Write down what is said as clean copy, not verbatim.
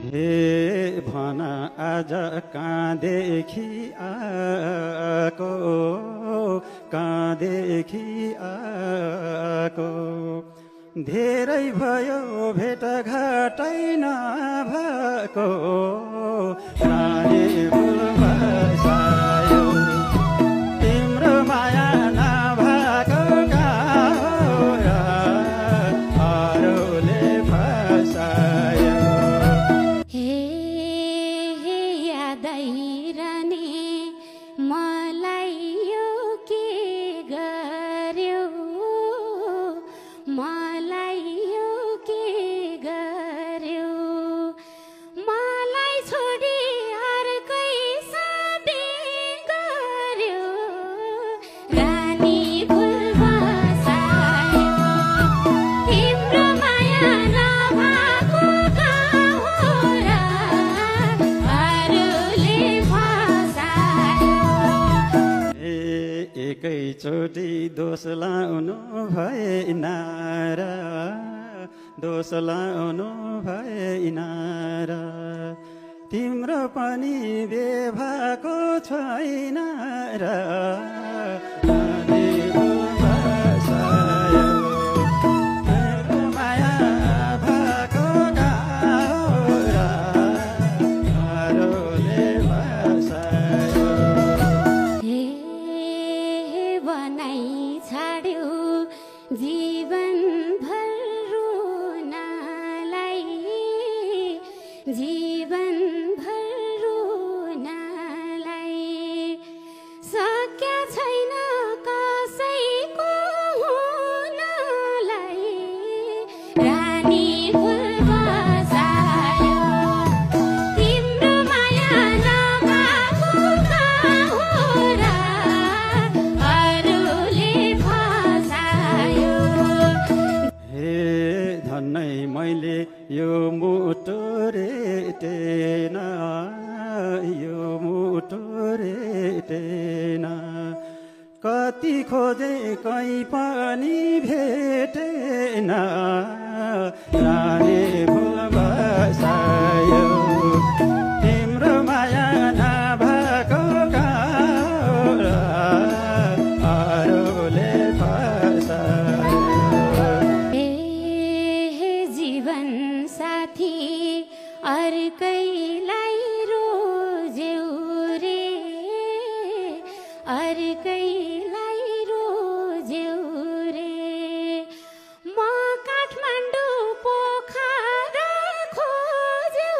हे भन आज कहाँदेखि आको कहाँदेखि आको धेरै भयो भेटघाटै नभएको रानी फुल बसायो तिम्रो माया नभएको गाउँरा अरूले फसायो हे यादै रहने मलाई यो के गर्यो मलाई यो के गर्यो मलाई छोडी अर्कै साबे गर्यो रानी फुल बसायो तिम्रो माया नभएको गाउँरा अरूले फसायो एकैचोटि दोष लाउनु भएन र दोष लाउनु भएन र तिम्रो पनि बेभाको छैन र रानी फुल बसायो तिम्रो माया भएको गाउँरा अरूले बसायो हे बनाई छाड्यो जीवनभर रुनलाई जीवनभर रुनलाई सक्या छैन कसैको हुनलाई रानी फुल बसायो तिम्रो माया नभएको गाउँरा अरूले फसायो हे धन्नै मैले यो मुटु रेटेन यो मुटु रेटेन कति खोजे कहीँ पनि भेटेन रानी फुल बसायो तिम्रो माया नभएको गाउँरा अरूले फसायो हे जीवन साथी अर्कैलाई